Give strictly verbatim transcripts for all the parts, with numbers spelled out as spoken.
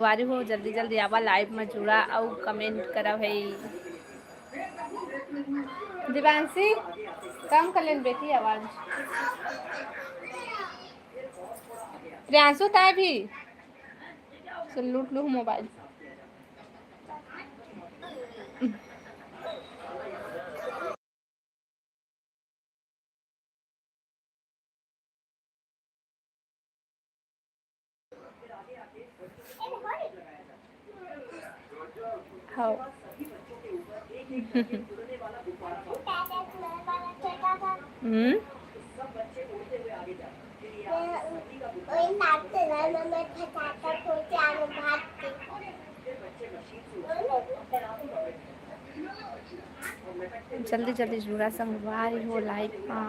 संगवारी हो, जल्दी जल्दी आवा, live में जुड़ा अउ comment करा भाई। दिवांशी, कम कर लेन बेटी आवाज। प्रियांशु, ताय भी। चल, लूट लूँ मोबाइल। हाँ। हम्म। जल्दी जल्दी जुड़ा संगवारी हो live मा।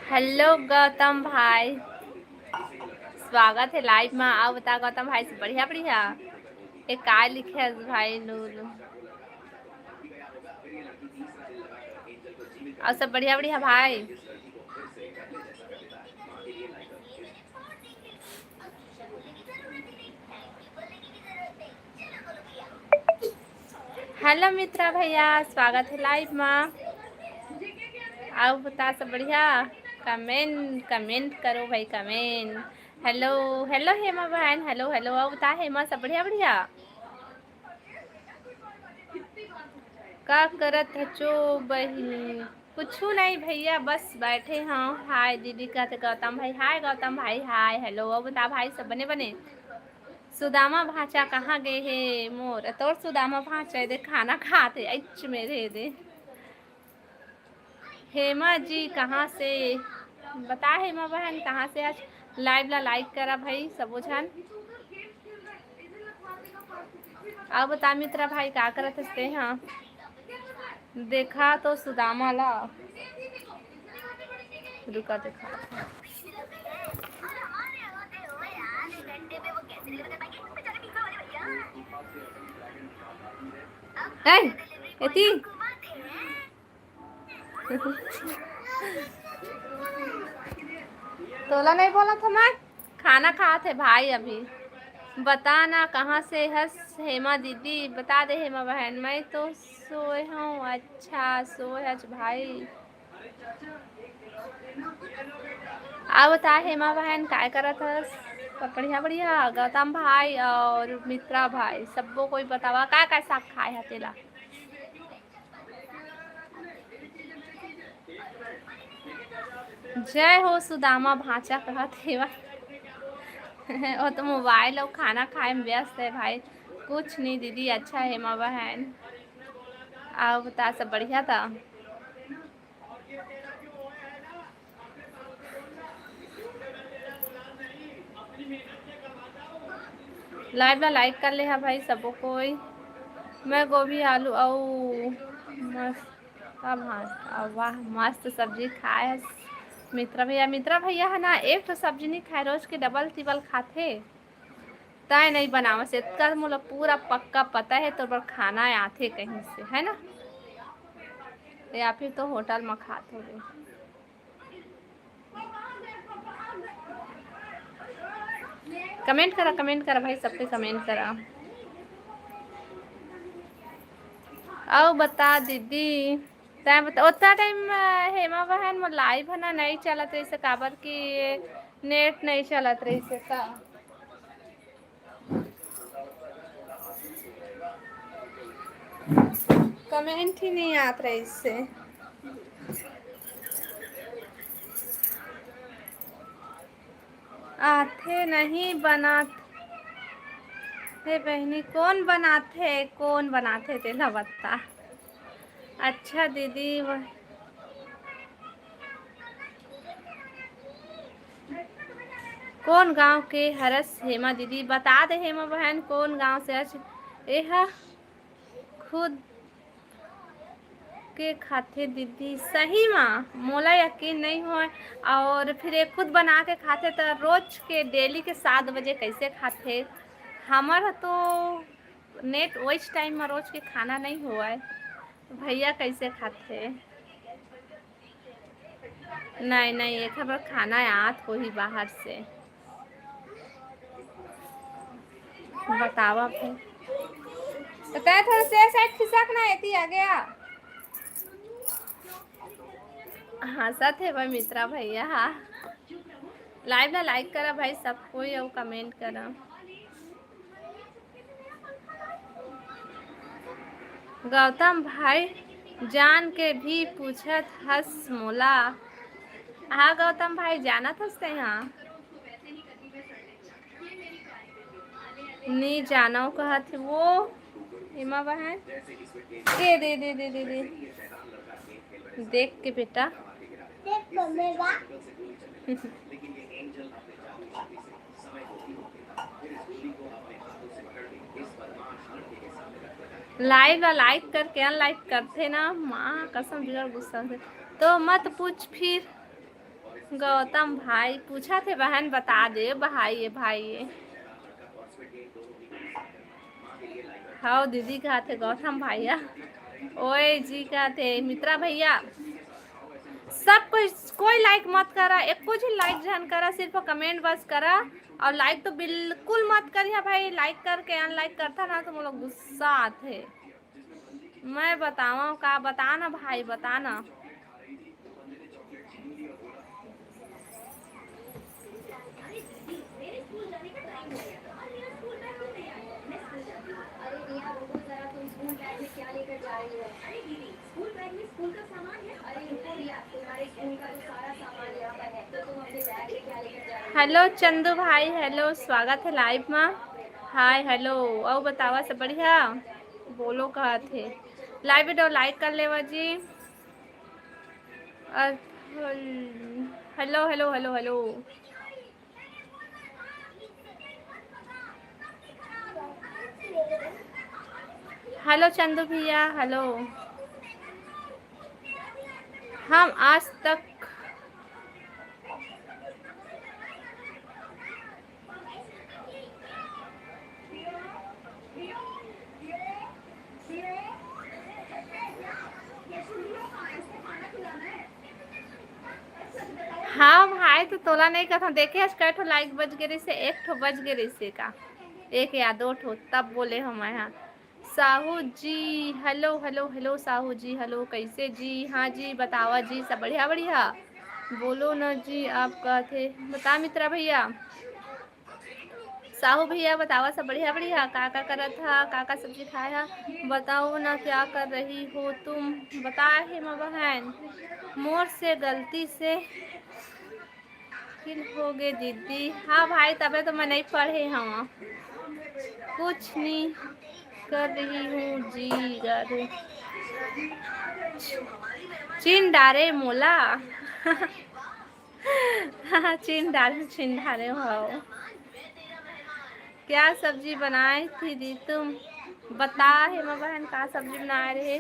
Hello गौतम भाई, स्वागत है live मा। अउ बता गौतम भाई, सब बढ़िया बढ़िया? ए, काय लिखे हस भाई नूर? अउ सब बढ़िया बढ़िया भाई? Hello मित्रा भैया, स्वागत है live मा। अउ बता, सब बढ़िया? Comment, comment करो भाई, comment। Hello, hello हेमा बहन, hello, hello। अउ बता हेमा, सब बढ़िया बढ़िया? का करत हचो बहिनी? कुछु नहीं भैया, बस बैठे हंव। हाय दीदी कहत हे गौतम भाई, हाय गौतम भाई, हाय, hello। अउ बता भाई, सब बने बने? सुदामा भांचा कहाँ गे हे मोर? तोर सुदामा भांचा ए दे खाना खात हे, अइच मेरे दे। हेमा जी कहाँ से? बता हेमा बहन, कहाँ से आज? Live ला like करा भाई सबो झन। अउ बता मित्रा भाई, का करत हस ते? हाँ, देखा तो सुदामा ला, रुका, देखा। ए, एती। तोला नहीं बोला था मैं, खाना खात हे भाई अभी। बता ना कहाँ से हस हेमा दीदी, बता दे हेमा बहन। मैं तो सोए हूँ। अच्छा, सोए हच भाई। अउ बता हेमा बहन, काय करत हस? सब बढ़िया बढ़िया। गौतम भाई अउ मित्रा भाई, सबो कोई बतावा का का साग खाए ह तेला। जय हो सुदामा भांचा कहत हेवा। वो तो मोबाइल अउ खाना खाए में व्यस्त हे भाई। कुछ नहीं दीदी, अच्छा हे हेमा बहन। अउ बता, सब बढ़िया था? Live ला like कर ले हा भाई सबो कोई। मैं गोभी आलू अउ मस्त, का भात, अउ वाह, मस्त सब्जी खाए हस मित्रा भैया। मित्रा भैया ह ना, एक ठो सब्जी नहीं खाए, रोज के double तिबल खाथे। तय नहीं बनावस, एतका मोला पूरा पक्का पता हे, तोर बर खाना आथे कहीं से, है ना? या फिर तो होटल म खात होबे। Comment करा, comment करा भाई, सबके comment करा। अउ बता दीदी, तैं बता, ओतना टाइम, अ, हेमा बहन, मोर लाइव ह ना, नइ चलत रहिस हे, काबर कि नेट नइ चलत रहिस हे, त कमेंट ही नइ आत रहिस हे। आथे नहीं बनात हे बहिनी, कोन बनाथे, कोन बनाथे, तेला बता। अच्छा दीदी, व-, कोन गांव के हरस हेमा दीदी? बता दे हेमा बहन, कोन गांव से हरस? एहा खुद के खाथे दीदी, सही मा मोला यकीन नहीं होय। और फिर ये खुद बना के खाथे, तो रोज के डेली के सात बजे कैसे खाथे? हमर तो नेट वैस टाइम मा रोज के खाना नहीं होय, भैया कैसे खाथे? नहीं, नहीं, एखर बर खाना आत होही बाहर से। बतावा भाई। तो तै थोड़ा से साइड खिसक ना, एती आ गया। हाँ, सत है भाई मित्रा भैया, हाँ। लाइव ला लाइक करा भाई सब कोई, और कमेंट करा। गौतम भाई जान के भी पूछत हस मोला। हाँ गौतम भाई, जानत हस तैं? हाँ, नी जानव कहत हे वो। एमा बहन, ए दे, दे, दे, दे, दे। देख के बेटा। लाइव ला लाइक करके अनलाइक करथे ना, माँ कसम बिगड़ गुस्सा से। तो मत पूछ फिर गौतम भाई, पूछा थे बहन, बता दे भाई, ये भाई ये। हव दीदी, कहा थे गौतम भैया। ओए जी, कहा थे मित्रा भैया। सब कोई, कोई लाइक मत करा, एको झन लाइक झन करा, सिर्फ कमेंट बस करा। और लाइक तो बिल्कुल मत करिहा भाई, लाइक करके अनलाइक करथा ना तो मोला गुस्सा आथे। मैं बतावं का, बता ना भाई, बता ना। हेलो चंदू भाई, हेलो, स्वागत है लाइव मा। हाय, हेलो, अउ बतावा सब बढ़िया? बोलो, कहत हे। लाइव वीडियो लाइक कर लेवा जी। अ, hello, hello, hello, hello. Hello Chandu भैया, हेलो। हम आज तक हाँ भाई, तो तोला नहीं कथा, देखे हस, कै ठो लाइक बज गे रहिसे, एक ठो बज गे रहिसे का, एक या दो ठो, तब बोले हम, हाँ। साहू जी, हेलो, हेलो, हेलो, साहू जी, हेलो, कैसे जी? हाँ जी, बतावा जी, सब बढ़िया, बढ़िया? बोलो न जी, आप कहत हे, बता मित्रा भैया। साहू भैया, बतावा, सब बढ़िया, बढ़िया? का, का करत हा, का, का सब्जी खाए हा? बताओ ना, क्या कर रही हो तुम? बता हे, माँ बहन, मोर से गलती से किल हो गे दीदी। हाँ भाई, तबे तो मैं नहीं पढ़े हवा। कुछ नहीं कर रही हूँ जी, कर रही। चिन डारे मोला। चिन डारे, चिन डारे हो। क्या सब्जी बनाई थी दी तुम? बता हे माँ बहन, का सब्जी बनाए रहे?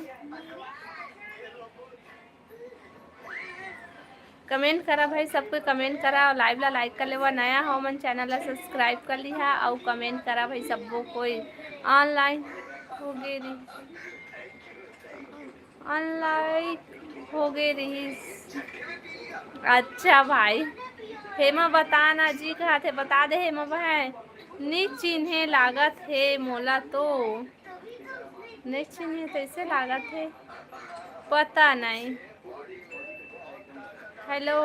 कमेंट करा भाई, सब कोई कमेंट करा, और लाइव ला लाइक कर लेवा, नया हो मन चैनल ला सब्सक्राइब कर लिहा, और कमेंट करा भाई सबो कोई। अनलाइन हो गे रही, अनलाइन हो गे रही। अच्छा भाई, हेमा बता ना जी, कहा थे बता दे हेमा भाई, नी चिन्हे लागत हे मोला तो। नहीं चिन्हे तैसे लागत हे। पता नहीं। हेलो,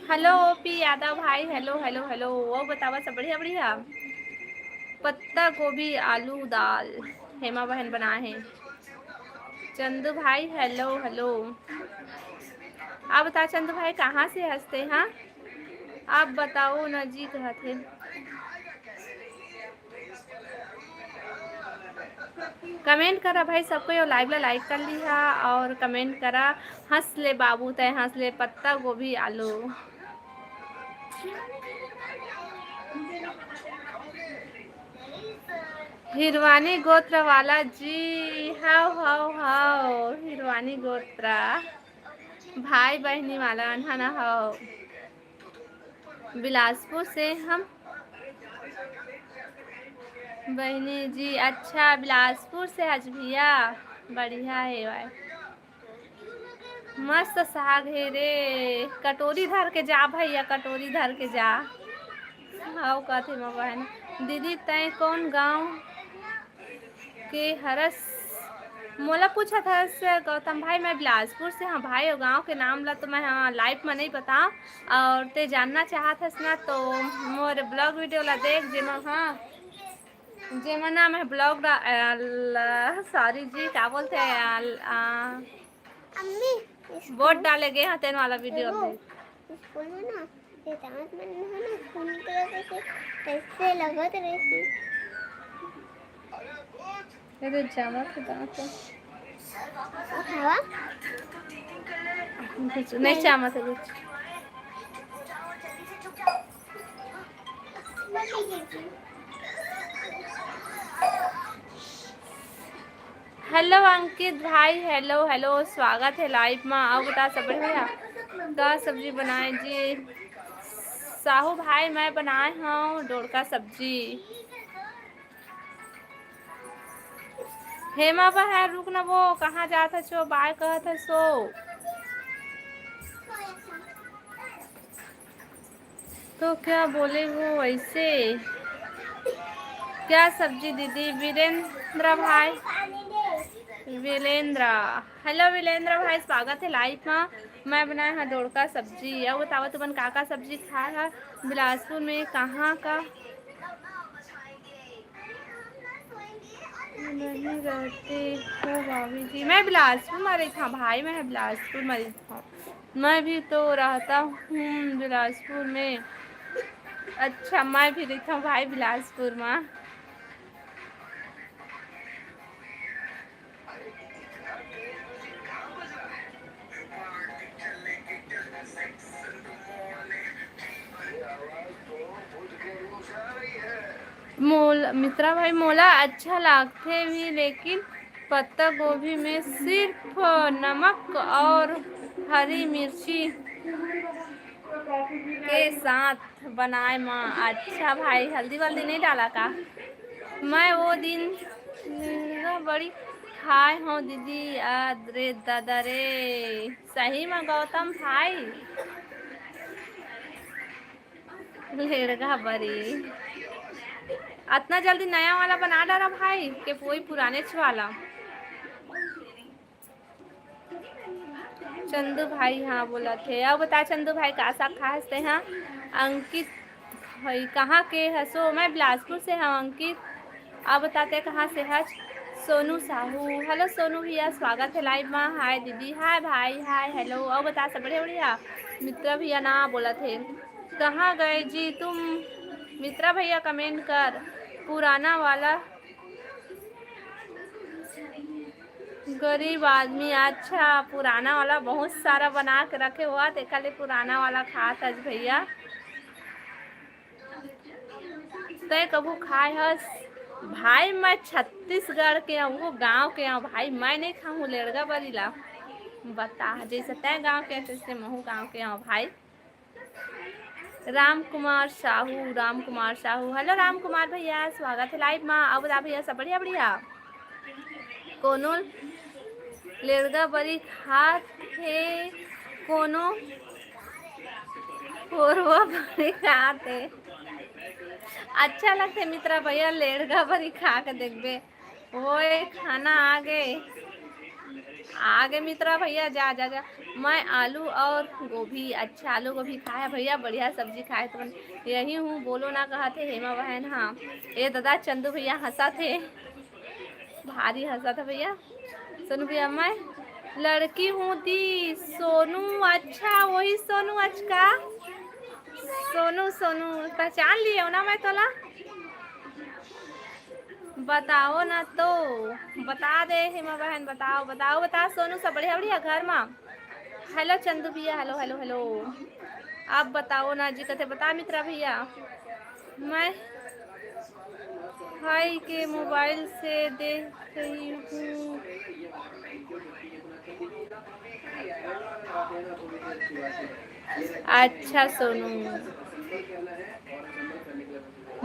हेलो पी यादव भाई, हेलो, हेलो, हेलो। वो बतावा, सब बढ़िया, बढ़िया? पत्ता गोभी, आलू, दाल हेमा बहन बनाए हैं। चंदू भाई, हेलो, हेलो। आप बता चंदू भाई, कहाँ से हंसते हैं? आप बताओ ना जी, कहत हे। कमेंट करा भाई, सबको यो लाइव ला लाइक कर लिहा और कमेंट करा। हंस ले बाबू तय, हंस ले, पत्ता गोभी, आलू। हिरवानी गोत्र वाला जी, हाव, हाव, हाव, हिरवानी गोत्र। भाई बहनी वाला अनहना हाव। बिलासपुर से हम बहनी जी। अच्छा, बिलासपुर से हच भैया, बढ़िया हे भाई। मस्त साग हे रे, कटोरी धर के जा भैया, कटोरी धर के जा। हाव कथे म बहन। दीदी तय कौन गांव के हरस? मोला पूछत हस गौतम भाई, मैं बिलासपुर से। हाँ भाई, वो गांव के नाम ला तो मैं, हाँ, लाइव में नहीं बताओ। और ते जानना चाहत हस ना तो मोर ब्लॉग वीडियो ला देख, जेमा, हाँ, जेमा ना मैं ब्लॉग ला, सॉरी जी, क्या बोलते हैं, अम्मी, वोट डाले गए हैं तेन वाला वीडियो देख। इसको ना, ये दांत मन है ना, खून के वजह से ऐसे लगत रहती। ये तो जामा के दांत है। उठावा? कुछ नहीं, जामा से कुछ। हेलो अंकित भाई, हेलो, हेलो, स्वागत है लाइव में। आओ, बता सब बढ़िया, का सब्जी बनाए जी? साहू भाई, मैं बनाए हूँ डोड़का सब्जी। हेमा बहन, रुक ना, वो कहाँ जात है सो, बाय कहत है सो। तो क्या बोले वो ऐसे? क्या सब्जी दीदी? वीरेंद्र भाई, वीरेंद्र, हेलो वीरेंद्र भाई, स्वागत है लाइव में। मैं बनाए हूँ डोड़का सब्जी। अब बताओ तुमन का का सब्जी खाए है? बिलासपुर में कहाँ का नहीं रहते हो भाभी जी? मैं बिलासपुर में रही था भाई, मैं बिलासपुर में रही था। मैं भी तो रहता हूँ बिलासपुर में। अच्छा, मैं भी रही था भाई बिलासपुर में। मोल मित्रा भाई, मोला अच्छा लागथे भी, लेकिन पत्ता गोभी में सिर्फ नमक और हरी मिर्ची के साथ बनाए माँ। अच्छा भाई, हल्दी वल्दी नहीं डाला का? मैं वो दिन बड़ी खाए हूँ दीदी। अरे दादा रे, सही में गौतम भाई। लेड़गा बरी। अतना जल्दी नया वाला बना डारा भाई, के वही पुराने वाला। चंदू भाई, हाँ, बोलत हे। अब बता चंदू भाई, का साग खास ते? हाँ, अंकित भाई, कहाँ के हसो? मैं बिलासपुर से हूँ अंकित। अब बताते कहाँ से हच? सोनू साहू। हेलो सोनू भैया, स्वागत है लाइव में। हाय दीदी, हाय भाई, हाय, हेलो। अब बता सब बढ़िया, बढ़िया। मित्रा भैया ना बोलत हे, कहाँ गए जी तुम? मित्रा भैया कमेंट कर, पुराना वाला। गरीब आदमी, अच्छा, पुराना वाला बहुत सारा बना के रखे हुआ, तेकर ले पुराना वाला खात हस भैया। तय कभू खाए हस? भाई, मैं छत्तीसगढ़ के हूँ, वो गांव के हूँ भाई, मैं नहीं खाऊँ लेड़गा बरी ला। बता, जैसे तय गांव के, तैसे महू गांव के हूँ भाई। राम कुमार साहू, राम कुमार साहू, हेलो राम कुमार भैया, स्वागत है लाइव में। अब बता भैया, सब बढ़िया, बढ़िया? कोनो लेड़गा बरी खात हे, कोनो कोरवा बरी खात हे। अच्छा लगथे मित्रा भैया, लेड़गा बरी खा के देखबे। ओए, खाना आ गे। आगे मित्रा भैया, जा, जा, जा। मैं आलू और गोभी, अच्छा, आलू गोभी खाए भैया, बढ़िया सब्जी खाए तुमन। यही हूँ, बोलो ना, कहा थे हेमा बहन। हाँ, ये दादा चंदू भैया हंसा थे, भारी हंसा था भैया। सोनू भैया, मैं लड़की हूँ दी। सोनू, अच्छा, वही सोनू अचका। सोनू, सोनू, पहचान लिए हो ना मैं तोला? बताओ ना तो, बता दे हेमा बहन, बताओ, बताओ, बता सोनू, सब बढ़िया, बढ़िया घर मा? हेलो चंदू भैया, हेलो, हेलो, हेलो। आप बताओ ना जी, कथे बता मित्रा भैया, मैं भाई के मोबाइल से देख रही हूँ। अच्छा सोनू,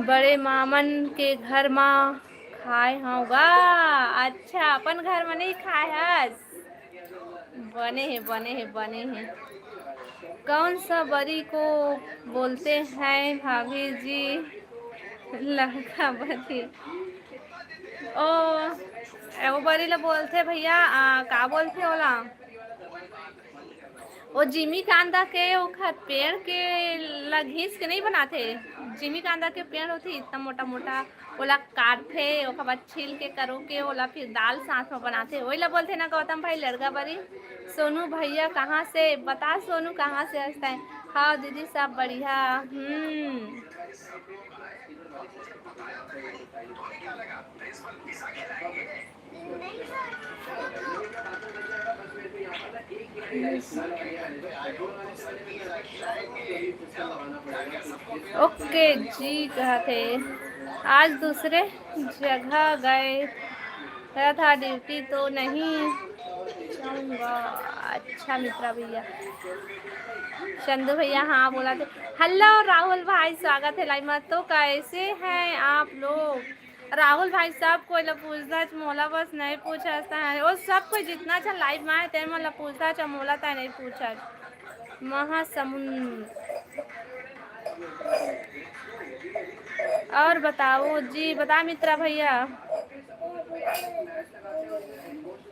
बड़े मामन के घर मा खाए हव गा। अच्छा, अपन घर मा नहीं खाए हस? बने हे, बने हे, बने हे। कौन सा बरी को बोलते हैं भाभी जी? लंका बरी। ओ, ए, वो बरी ला बोलथे भैया, आ, का बोलथे ओला? ओ जिमी कांदा के ओखर पेड़ के ला घींच के नहीं बनाथे। जिमी कांदा के पेड़ होथे इतना मोटा मोटा, ओला काटथे, ओकर बाद छील के, करो के, ओला फिर दाल साथ में बनाथे, वही ला बोलथे ना गौतम भाई लड़का बरी। सोनू भैया कहाँ से, बता सोनू कहाँ से हंसता है? हाँ दीदी, सब बढ़िया। हम्म। ओके जी, कहत हे, आज दूसरे जगह गए, गया था ड्यूटी तो नहीं जाऊंगा। अच्छा मित्रा भैया, चंदू भैया, हाँ बोला थे। हेलो राहुल भाई, स्वागत है लाइव में। तो कैसे हैं आप लोग? राहुल भाई, सब कोई ला पूछथस, मोला बस नहीं पूछस तैं। वो सब कोई जितना झन लाइव में आए, तेन मन ला पूछथस, मोला तैं नहीं पूछस। महासमुंद। और बताओ जी, बता मित्रा भैया।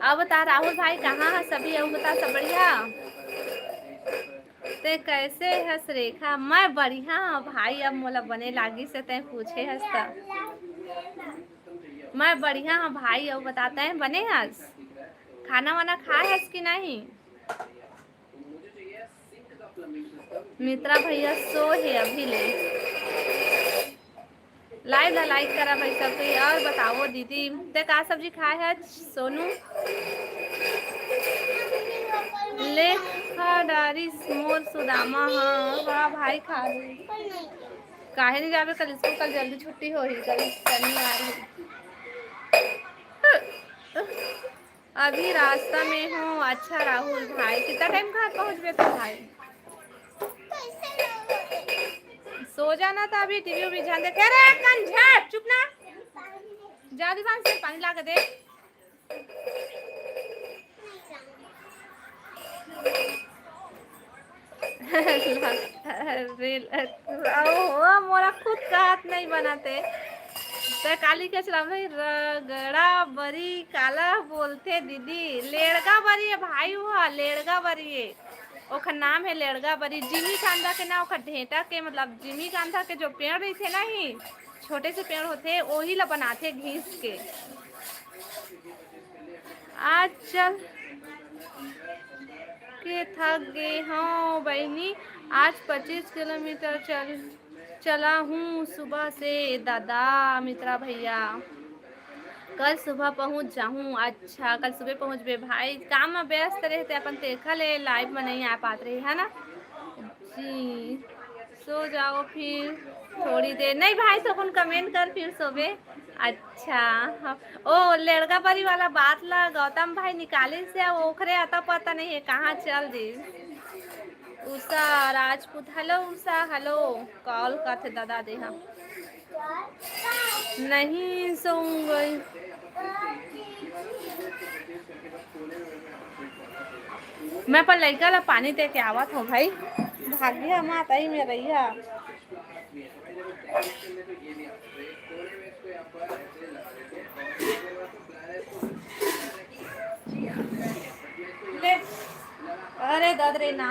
अब बता राहुल भाई, कहाँ है सभी? अब बता, सब बढ़िया? ते कैसे हस रेखा? मैं बढ़िया हूँ भाई, अब मोला बने लागिस हे, तैं पूछे हस त। मैं बढ़िया हूँ भाई, अउ बता तैं बने हस? खाना वाना खाए हस कि नहीं? मित्रा भैया सो हे अभी ले। लाइव ला लाइक करा भाई सब कोई। और बताओ दीदी, ते का सब्जी खाए है सोनू? ले खा डारिस मोर सुदामा। हाँ, हाँ भाई, खा ले। काहे नहीं जाबे कल स्कूल? कल जल्दी छुट्टी होही, कल शनिवार है। अभी रास्ता में हूँ। अच्छा राहुल भाई, कितना टाइम घर पहुँचबे तो भाई? सो जाना था अभी, टीवी उवी ध्यान दे। अरे कंझट, चुप ना। जा दीवान से पानी ला के दे। अरे, ओहो, मोला खुद का हाथ नहीं बनाते। ते काली के चला भाई, रगड़ा बरी काला बोलथे दीदी? लेड़गा बरी है भाई, वो लेड़गा बरी है। ओखर नाम है लेड़गा बरी। जिमी कांदा के ना, ओखर ढेंटा के, मतलब जिमी कांदा के जो पेड़ रहिथे ना ही, छोटे से पेड़ होथे, ओही ला बनाथे घीस के। आज चल के थक गे हव बहिनी, आज पच्चीस किलोमीटर चल, चला हूँ सुबह से। दादा मित्रा भैया, कल सुबह पहुँच जाहूँ। अच्छा, कल सुबह पहुँचबे भाई, काम में व्यस्त रहते अपन, तेखा ले लाइव में नहीं आ पात रहे, है ना जी? सो जाओ फिर थोड़ी देर। नहीं भाई, तो अपन कमेंट कर, फिर सोबे। अच्छा, हाँ। ओ, लेड़गा बरी वाला बात ला गौतम भाई निकालिस हे, ओखरे अता पता नहीं है कहाँ चल दिस। उषा राजपूत, हेलो उषा, हेलो। कॉल करथे दादा दे, हाँ। नहीं सोऊंगी। मैं अपन लइका ला पानी दे के आवत हूँ भाई। भाग्य माता ही में रहिया। अरे दद रे ना।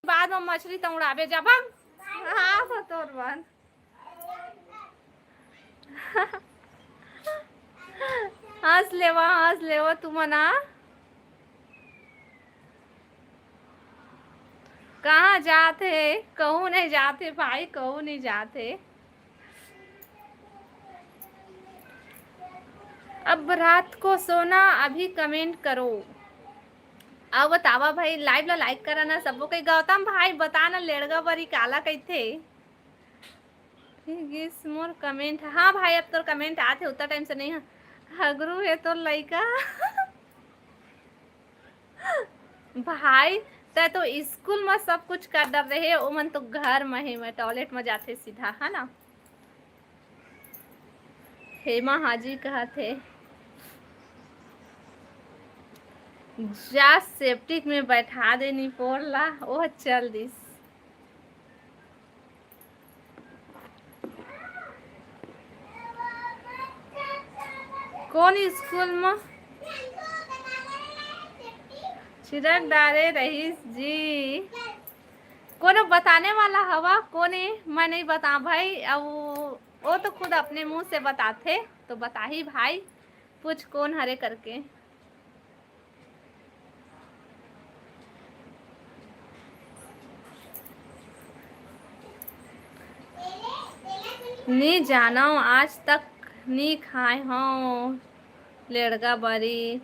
बाद में मछली तो उड़ाबे जब हम। हाँ, तो तोर बन। हंस लेवा, हंस लेवा तू मना। कहाँ जात हे? कहूँ नहीं जात हे भाई, कहूँ नहीं जात हे। अब रात को सोना, अभी कमेंट करो। अब बतावा भाई, लाइव ला लाइक करा ना सबो के। गौतम भाई, बता ना, लेड़गा बरी काला कहिथे? गिस मोर कमेंट। हाँ भाई, अब तोर कमेंट आथे, उतना टाइम से नहीं है। हगरू है तोर लइका। भाई, तै तो स्कूल में सब कुछ कर डर रहे, ओमन तो घर में ही में टॉयलेट में जाथे सीधा, है ना? हेमा हाजी कहत हे, जा सेप्टिक में बैठा दे निपोर ला, ओह चल दिस। कौन स्कूल में छिड़क डारे रहीस जी? कोनो बताने वाला हवा कोने? मैं नहीं बता भाई। अब वो, वो तो खुद अपने मुंह से बताथे, तो बताही भाई, पूछ कौन हरे करके। नी जानव, आज तक नी खाए हव लेड़गा बरी।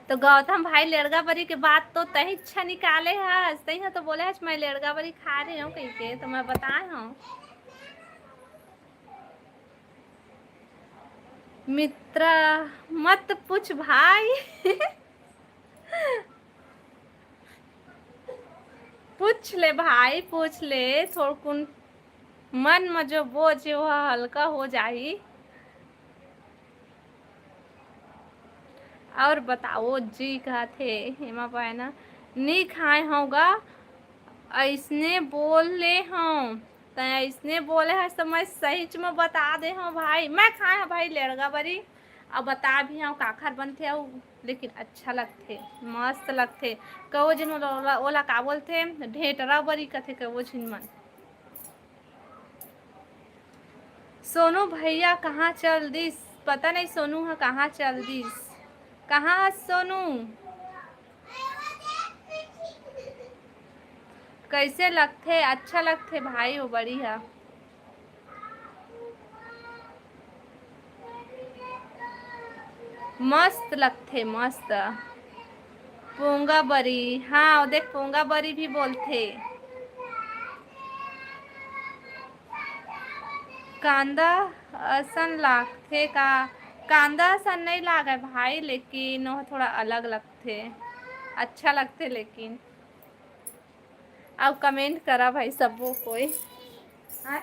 तो गौतम भाई, लेड़गा बरी के बात तो तही अच्छा निकाले हस, तही तो बोले हस, मैं लेड़गा बरी खा रहे हूँ कह के, तो मैं बताए हूँ। मित्रा, मत पूछ भाई। पूछ ले भाई, पूछ ले, थोड़कुन मन म जो बोझ हे, वो हल्का हो जाही। और बताओ जी, कहत हे हेमा बहना, नी खाए हव गा, अइसने बोले हव। तैं अइसने बोले हस, त मैं सहीच म बता दे हव भाई। मैं खाए हव भाई लेड़गा बरी, अउ बता भी हव काखर बनथे, अउ लेकिन अच्छा लगथे, मस्त लगथे। कहो झिन ओला, ओला का बोलथे, ढेंटरा बरी कथे कहो झिन मन। सोनू भैया कहाँ चल दिस? पता नहीं सोनू ह कहाँ चल दिस। कहाँ ह सोनू? कैसे लगथे? अच्छा लगथे भाई, वो बड़ी ह। मस्त लगथे, मस्त। पोंगा बरी, हाँ, वो देख, पोंगा बरी भी बोलथे। कांदा असन लागथे का? कांदा असन नहीं लागे भाई, लेकिन वो थोड़ा अलग लगथे, अच्छा लगथे लेकिन। अब कमेंट करा भाई सबो कोई। हाँ?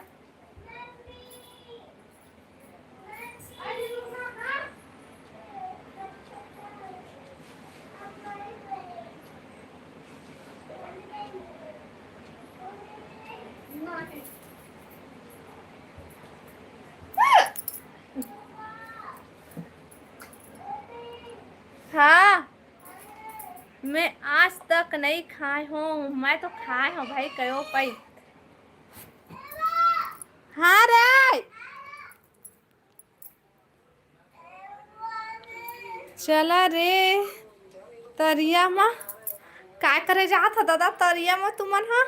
हाँ, मैं आज तक नहीं खाए हूँ। मैं तो खाए हूँ भाई, कयो पई। हाँ रे, चला रे तरिया म। काय करे जात ह दादा तरिया म तुमन ह?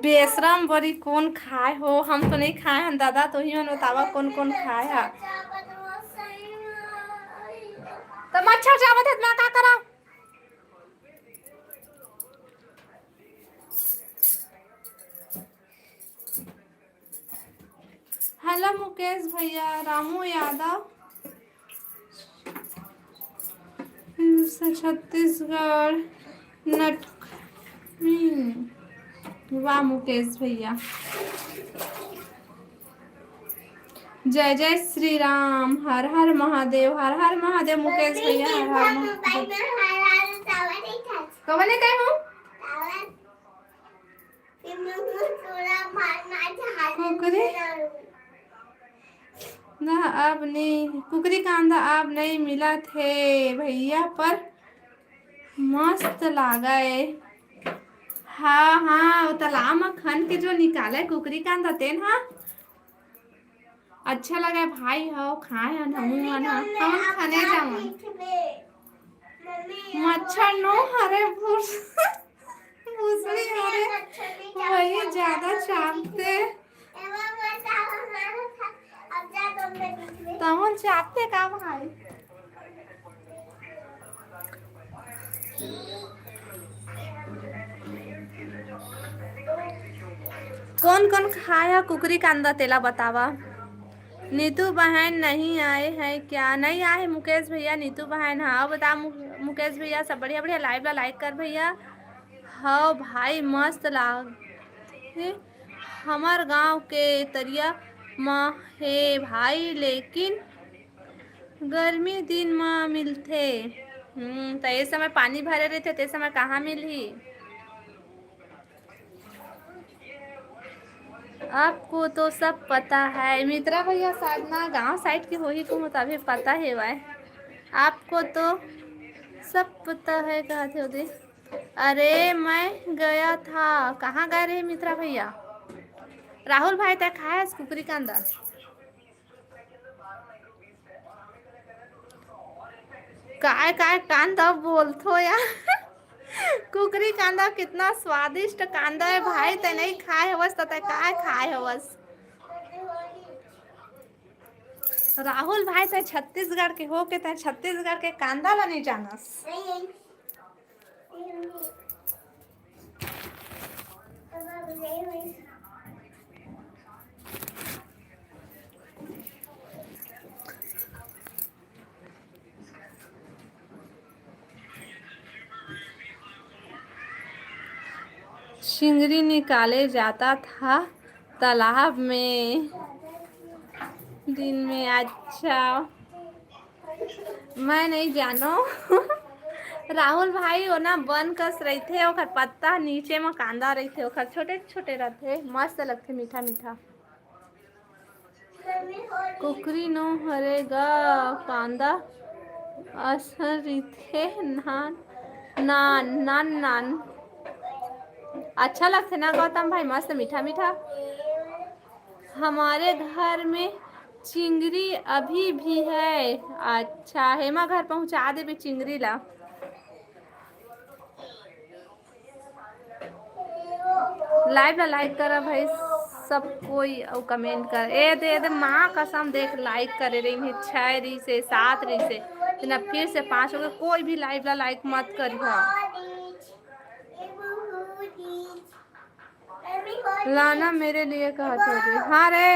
बेशरम बरी कोन खाए हो? हम तो नहीं खाए हन दादा, तो ही मन बतावा कोन कोन खाए हा। तो मच्छर जावत है, मैं का करा? हेलो मुकेश भैया, रामू यादव, छत्तीसगढ़ नट-, हम्म, वाह मुकेश भैया, जय जय श्री राम, हर हर महादेव, हर हर महादेव मुकेश भैया, हर हर महादेव। कब नहीं कहे हूँ? कुकरी ना अब नहीं, कुकरी कांदा अब नहीं मिलत हे भैया, पर मस्त लागे। हाँ, हाँ, वो तालाब म खन के जो निकाले कुकरी कांदा तेन हा अच्छा लगे भाई। हो खाए हन हमू मन ह, हमन खने जावन। मच्छर नो हरे भूस। भूसड़ी हो रे, वही ज्यादा चापते। तमन चापते का भाई? कौन कौन खाया कुकरी कांदा तेला बतावा। नीतू बहन नहीं आए हैं क्या? नहीं आए मुकेश भैया, नीतू बहन। हाँ बता मु-, मुकेश भैया, सब बढ़िया बढ़िया। लाइव ला लाइक कर भैया। हव भाई, मस्त लाग हे। हमर गांव के तरिया म हे भाई, लेकिन गर्मी दिन म मिलथे। हम्म, त ए समय पानी भरे रहिथे, ते समय कहाँ मिलही? आपको तो सब पता है। मित्रा भैया शायद ना गांव साइड के होही, तुम तभी पता हेवय। आपको तो सब पता है कहत हे ओदे। अरे मैं गया था। कहाँ गए रहे मित्रा भैया? राहुल भाई तै खाए हस कुकरी कांदा? काय काय कांदा बोलथो यार। कुकरी कांदा कितना स्वादिष्ट कांदा है भाई, तै नहीं खाए हवस त तै काय खाए हवस? राहुल भाई, तै छत्तीसगढ़ के होके तै छत्तीसगढ़ के कांदा ला नहीं जानस। चिंगरी निकाले जाता था तालाब में दिन में। अच्छा, मैं नहीं जानो। राहुल भाई, ओना बन कस रहिथे, ओकर पत्ता नीचे म कांदा रहिथे, ओकर छोटे छोटे रहिथे, मस्त लगथे, मीठा मीठा। कुकरी नो हरे गा, कांदा असन रहिथे, नान नान नान नान। अच्छा लगथे ना गौतम भाई, मस्त मीठा मीठा। हमारे घर में चिंगरी अभी भी है। अच्छा, हेमा घर पहुंचा देबे चिंगरी ला। लाइव ला लाइक करा भाई सब कोई, अउ कमेंट कर। ए दे, ए दे, माँ कसम, देख, लाइक करे रही है, छह रही से, सात रही से, इतना फिर से पाँच हो गए। कोई भी लाइव ला लाइक मत करिहा। लाना मेरे लिए कहत हो जी। हाँ रे।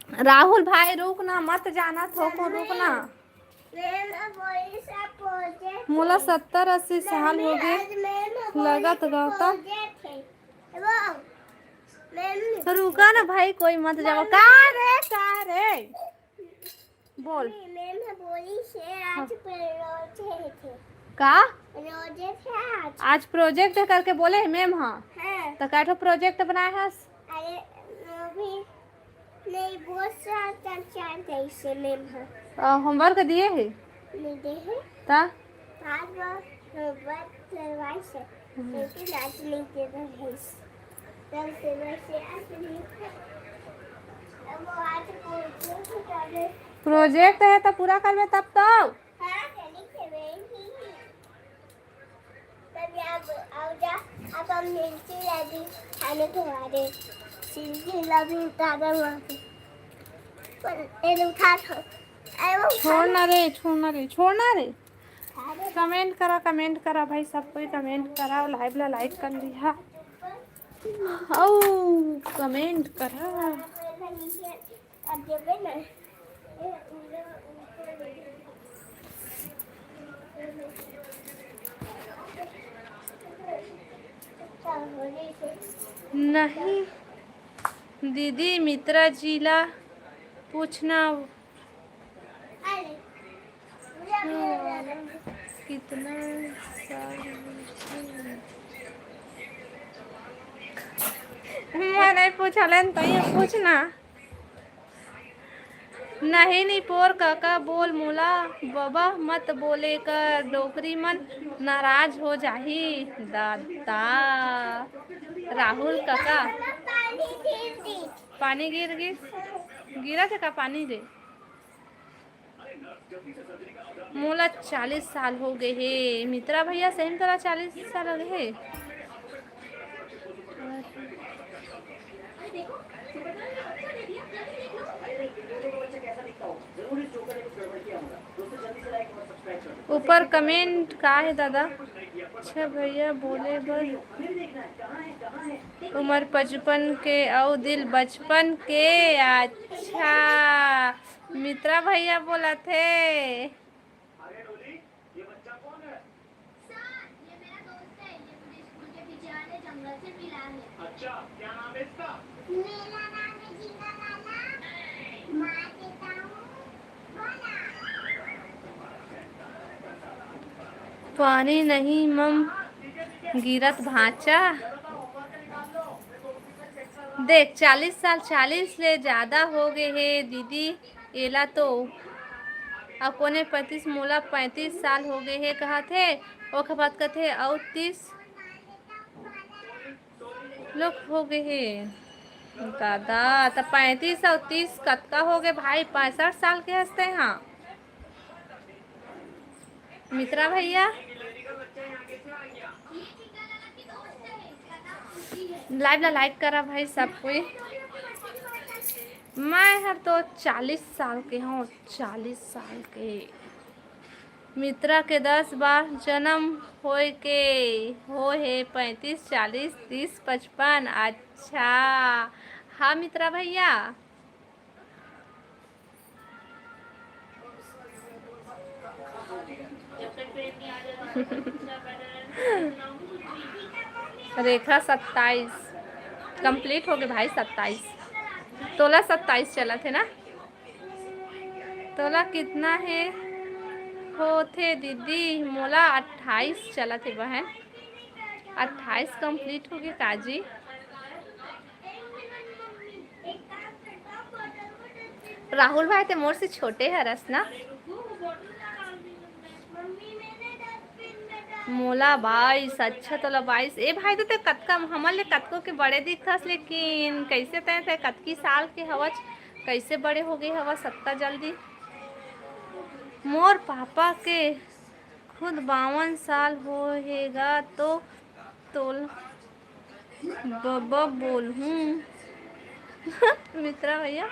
राहुल भाई, रुक ना, मत जाना थोको, रुक ना। मैम ह बोलिस, आज प्रोजेक्ट मोला हे। सत्तर अस्सी साल हो गे, आज मैम ह बोलिस, लगत गा त। प्रोजेक्ट हे। वो, मैम, रुका ना भाई, कोई मत जावा। मम्मी। का रे, का रे? बोल। मम्मी, मैम ह बोलिस हे, आज हाँ। प्रोजेक्ट हे। का? प्रोजेक्ट हे आज। आज प्रोजेक्ट हे करके बोले हे मैम ह। हाँ। त कै ठो प्रोजेक्ट बनाए हस? अरे, अभी नहीं, बहुत सारा चर्चा जैसे मैम ह। अ, होमवर्क दिए हे? नहीं दे हे। त? पाँच बार होमवर्क करवाइस हे, हम्म। लेकिन आज नहीं दे रहे हैं। कल से वैसे आज नहीं। अब वो आज प्रोजेक्ट करने प्रोजेक्ट हे त पूरा करबे तब तो। हाँ, चली खेलेंगी। तब अब, अब जा, अब हम मिर्ची ला भी खाने खवा दे। मिर्ची ला भी उतारा वहाँ पे। पर ये उठा दो। अरे वो उठा छोड़ दो। ना रे, छोड़ ना रे, छोड़ ना रे। उठा दो। कमेंट करा, कमेंट करा भाई, सब कोई कमेंट करा, लाइव ला लाइक कर लिहा। अउ कमेंट करा। नहीं दीदी, मित्रा जी ला पूछना। कितना साल? मैं नहीं पूछा लेन, तो ये पूछना। नहीं, निपोर काका बोल मोला, बबा मत बोले कर, डोकरी मन नाराज हो जाही। दादा, राहुल काका, पानी गिर गिस, गिरा थे का पानी रे? मोला चालीस साल हो गए हे। मित्रा भैया, सही में तोला चालीस साल हो गए हे? ऊपर कमेंट का हे दादा? अच्छा भैया, बोले बर उमर पचपन के अउ दिल बचपन के। अच्छा, मित्रा भैया बोलत हे। पानी नहीं मम गिरत भांचा। देख, चालीस साल, चालीस ले ज्यादा हो गए हे दीदी, एला तो। अउ कोने पैंतीस, मोला पैंतीस साल हो गए हे कहत हे, ओखर बाद कथे, "अउ तीस लोग हो गए हे।" दादा, त पैंतीस अउ तीस कतका हो गए भाई? पैंसठ साल के हस तैं हा। मित्रा भैया, लाइव ला लाइक करा भाई सब कोई। मैं हर तो चालीस साल के हूँ, चालीस साल के। मित्रा के दस बार जन्म होय के हो हे, पैंतीस, चालीस, तीस, पचपन। अच्छा, हाँ मित्रा भैया। रेखा सत्ताईस complete हो गए भाई, सत्ताईस। तोला सत्ताईस चलत हे ना? तोला कितना हे होथे दीदी? मोला अट्ठाईस चलत हे बहन, अट्ठाईस complete हो गए काजी। राहुल भाई, ते मोर से छोटे हरस ना? मोला बाईस, अच्छा, तोला बाईस। ए भाई, तो ते कतका, हमर ले कतको के बड़े दिखथस, लेकिन कैसे तय, तय कतकी साल के हवच, कैसे बड़े हो गए हवस अतका जल्दी? मोर पापा के खुद बावन साल हो हे गा, तो तोल बबा बोलहूँ। मित्रा भैया।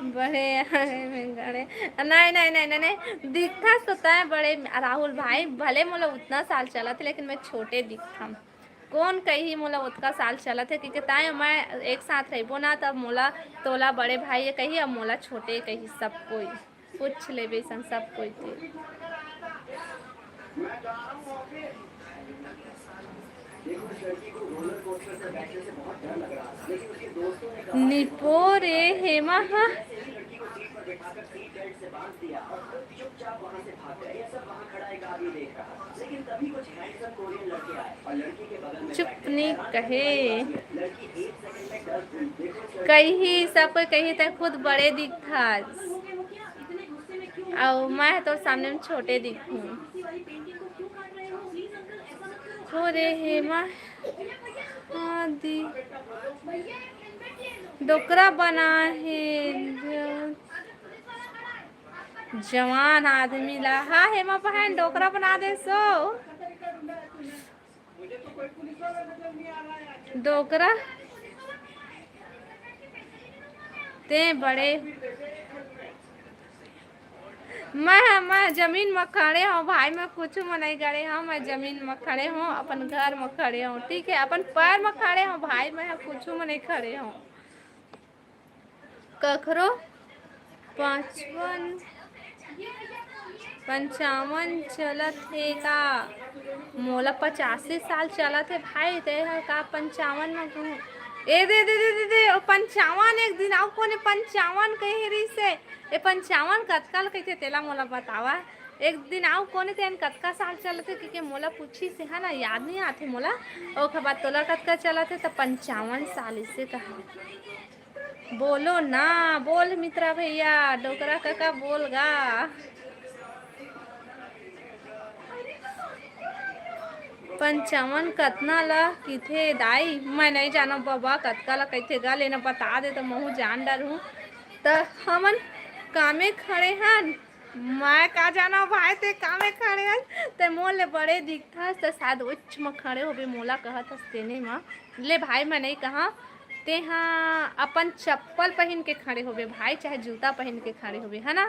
बड़े आए में गड़े। नहीं, नहीं, नहीं, नहीं, नहीं। दिखथस तो तय बड़े, राहुल भाई, भले मोला उतना साल चलत हे, लेकिन मैं छोटे दिखथम। कौन कही मोला ओतका साल चलत हे, क्योंकि ताय मैं एक साथ रहिबो ना, तब मोला तोला बड़े भाई ये कही, अब मोला छोटे कही, सब कोई पूछ लेबे सन, सब कोई के। निपो रे हेमा हा। चुप नी कहे। कही, सब कोई कही, "तैं खुद बड़े दिखथस, अउ मैं तोर सामने में छोटे दिखूं।" हो रे हेमा, हाँ दी, डोकरा बना हे ज-, जवान आदमी ला। हाँ हेमा बहन, डोकरा बना दे सो। डोकरा, ते बड़े, मैं, मैं जमीन म खड़े हूँ भाई, मैं कुछ म नहीं खड़े हूँ, मैं जमीन म खड़े हूँ, अपन घर म खड़े हूँ, ठीक है, अपन पैर म खड़े हूँ भाई, मैं कुछ म नहीं खड़े हूँ। कखरो पचपन, पंचावन चलत हे का? मोला पचासी साल चलत हे भाई, ते ह का पंचावन म कहूँ? ए दे, दे, दे, दे, दे, ओ पंचावन, एक दिन अउ कोने पंचावन कहे रहिस हे। ए पंचावन कतका ल कहिथे, तेला मोला बतावा। एक दिन अउ कोने तेन कतका साल चलत हे, क्योंकि मोला पूछिस हे ना, याद नहीं आथे मोला। ओखर बाद तोला कतका चलत हे, त पंचावन साल इसे कहा। बोलो ना, बोल मित्रा भैया, डोकरा कका बोल गा। पंचावन कतना ला किथे दाई? मैं नहीं जानव बबा, कतका ला कहिथे गा, लेना बता दे त महू जान डरहूँ। त हमन कामे खड़े हन, मैं का जानव भाई, ते कामे खड़े हस, ते मोर ले बड़े दिखथस, त शायद उच्च म खड़े होबे, मोला कहत हस तेने म। ले भाई, मैं नहीं कहा, ते हा अपन चप्पल पहन के खड़े होबे भाई, चाहे जूता पहन के खड़े होबे, है ना?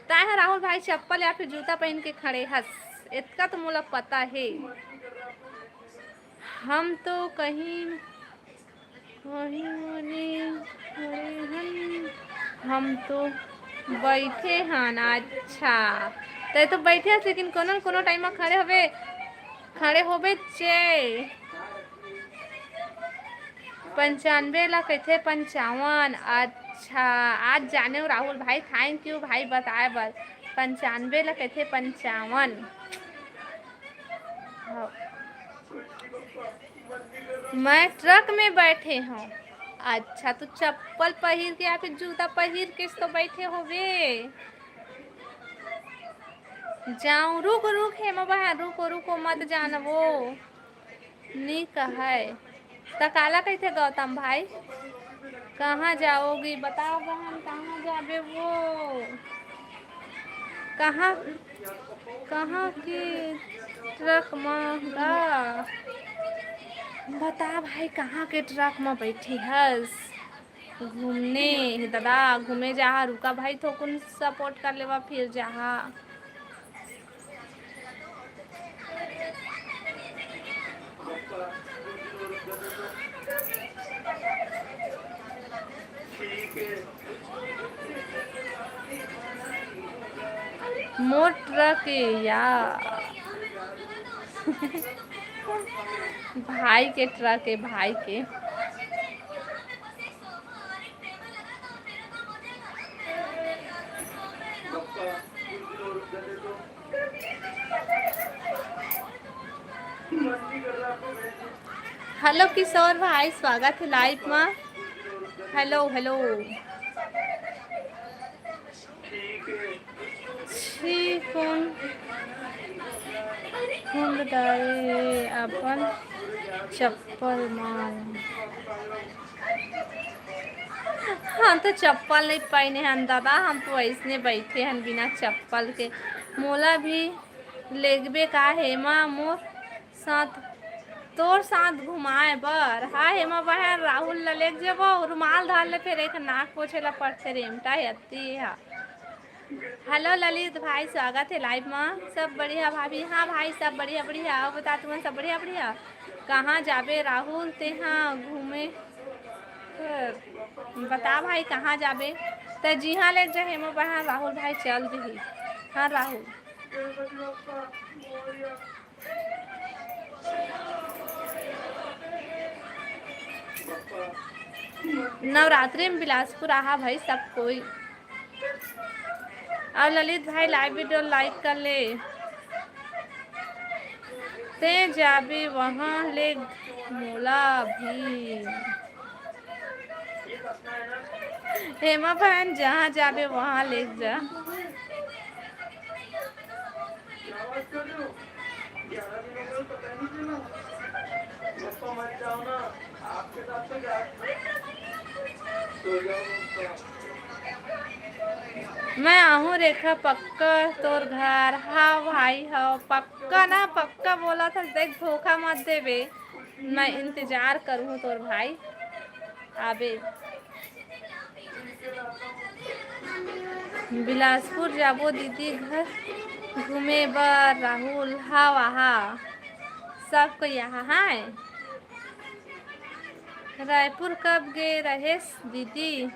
ताय ह राहुल भाई चप्पल या फिर जूता पहन के खड़े हस, इतका तो मोला पता हे। हम तो कहीं, कहीं नहीं खड़े हन, हम तो बैठे हन। अच्छा, तै तो बैठे हस, लेकिन कोनो न कोनो टाइम में खड़े होबे, खड़े होबे चे। पंचानबे ला कहिथे पंचावन। अच्छा, आज जाने हो राहुल भाई, thank you भाई बताए बर। पंचानबे ला कहिथे पंचावन। हाँ। मैं ट्रक में बैठे हूँ। अच्छा, तू चप्पल पहिर के या फिर जूता पहिर के तो बैठे होबे। जाऊँ, रुक, रुक, हेमा बहन, रुको, रुको, मत जान वो। नी कहय। त काला कहिथे गौतम भाई? कहाँ जाओगी? बताओ बहन, कहाँ जाबे वो? कहाँ, कहाँ के ट्रक म गा? बता भाई, कहाँ के ट्रक म बैठी हस? घूमने हे दादा, घूमे जाहा, रुका भाई, थोकुन support कर लेवा, फिर जाहा। मोर ट्रक ए या। भाई के ट्रक ए, भाई के। हेलो किशोर भाई, स्वागत हे live मा। Hello, hello. छी, कोन फूंद डारे हे अपन चप्पल मा? हम तो चप्पल नहीं पहिने हन दादा, हम तो अइसने बैठे हन बिना चप्पल के। मोला भी लेगबे का हेमा मोर साथ, तोर साथ घुमाए बर? हाँ हेमा बहन, राहुल ला लेग जेबो, रुमाल धर ले, फेर एक नाक पोछे ला पड़थे, रेमटा हे अति हा। हेलो ललित भाई, स्वागत हे लाइव मा। सब बढ़िया भाभी? हाँ भाई, सब बढ़िया बढ़िया। अउ बता, तुमन सब बढ़िया बढ़िया? कहाँ जाबे राहुल तेहा घूमे? बता भाई, कहाँ जाबे? त जिहाँ ले जा हेमा बहन, राहुल भाई चल दिही। हाँ राहुल। नवरात्रि में बिलासपुर आहा भाई सब कोई। अउ ललित भाई, लाइव वीडियो लाइक कर ले। ते जाबे वहाँ ले मोला भी। हेमा बहन, जहाँ जाबे वहाँ ले जा। मैं आहूँ रेखा पक्का तोर घर। हाँ भाई, हाँ पक्का ना, पक्का बोलत हस। देख, धोखा मत देबे, मैं इंतजार करहूँ तोर भाई आबे। बिलासपुर जाबो दीदी घर घूमे बर। राहुल, हाँ वाहा, सबको यहाँ है। रायपुर कब गे रहेस दीदी?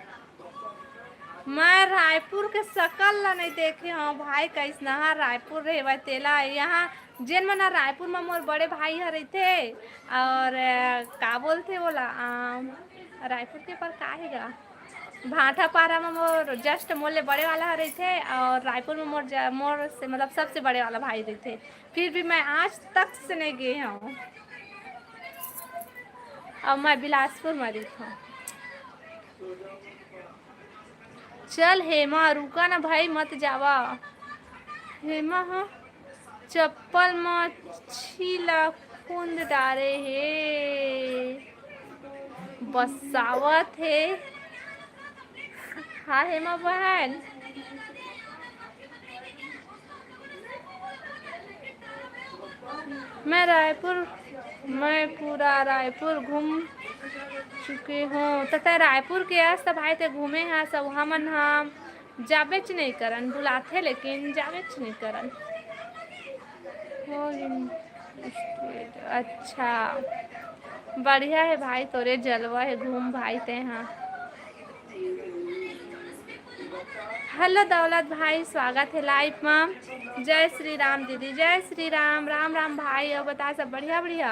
मैं रायपुर के सकल ला नहीं देखे हूँ भाई, कैसनहा रायपुर रहे भाई तेला। यहाँ जेन मन ह रायपुर म मोर बड़े भाई ह रहिथे, और, अ, का बोलथे ओला, अ, रायपुर के पर का हे गा, भाटापारा म मोर just मोर ले बड़े वाला ह रहिथे, और रायपुर म मोर ज-, मोर से मतलब सबसे बड़े वाला भाई रहिथे, फिर भी मैं आज तक से नहीं गे हूँ। अब मैं बिलासपुर म रहिथों। चल हेमा, रुका ना भाई, मत जावा। हेमा ह चप्पल म छीला कूंद डारे हे, बसावत हे। हाँ हेमा बहन, मैं रायपुर, मैं पूरा रायपुर घूम चुके हूँ। त तै रायपुर के अस त भाई, तै घूमे हस, अउ हमन ह जाबेच नहीं करन, बुलाथे लेकिन जाबेच नहीं करन। हो इन-, अच्छा, बढ़िया हे भाई, तोरे जलवा हे, घूम भाई तै ह। हेलो दौलत भाई, स्वागत हे लाइव म। जय श्री राम दीदी, जय श्री राम। राम राम भाई, अउ बता, सब बढ़िया बढ़िया?